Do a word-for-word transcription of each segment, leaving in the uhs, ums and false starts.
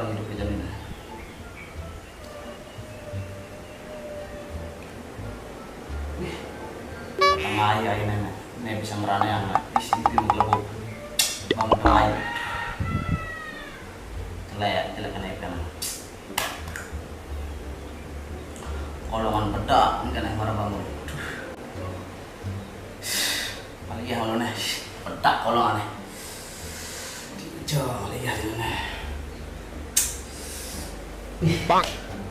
Hidup kita ini. Wih, tengah air ini, nih. Nih bisa merana yang isi itu mau lebur. Bangun tengah air. Jelek, jelek kena ikan. Kolongan bedak, ini kena marah bangun. Aduh. Malah iya, kalau nih, bedak kalau aneh. Jauh, malah iya, ini. Ih, Pak.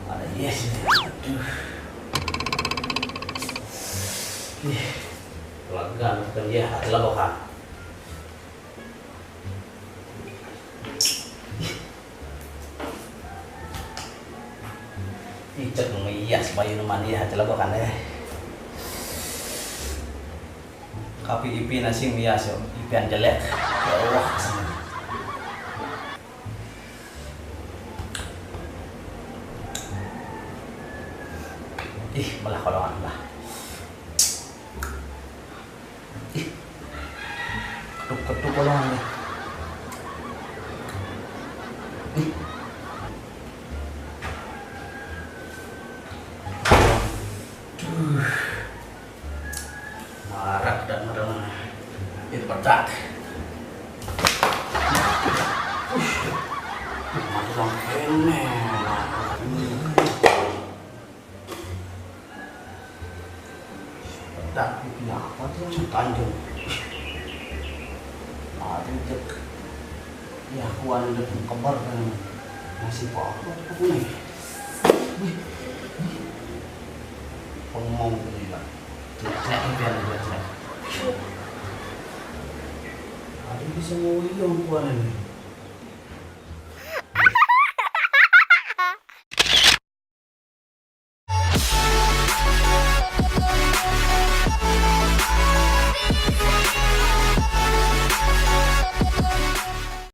Malah iya, sini. Aduh. Ih, lega, kan dia hati labokan. Ih, cek nang iya, sebayu nang iya, hati labokan, eh. Kapi ipi nasi mia sio, ipian jelek. Ya Allah. Ih, malah kolongan lah. Ih, ketuk-ketuk kolongan nih. Ih. Duh. Marah, dak, marah, marah. Ini pecah. Ush. Marah sampai ini. Pecah, ini apa tuh? Tanjung. Aduh, cek. Ya, aku ada di kebar kan. Masih apa? Apa nih? Wih, wih. Pengong ini lah. Jelek, jelek, jelek, jelek. Aduh, bisa mau iya, aku ada nih.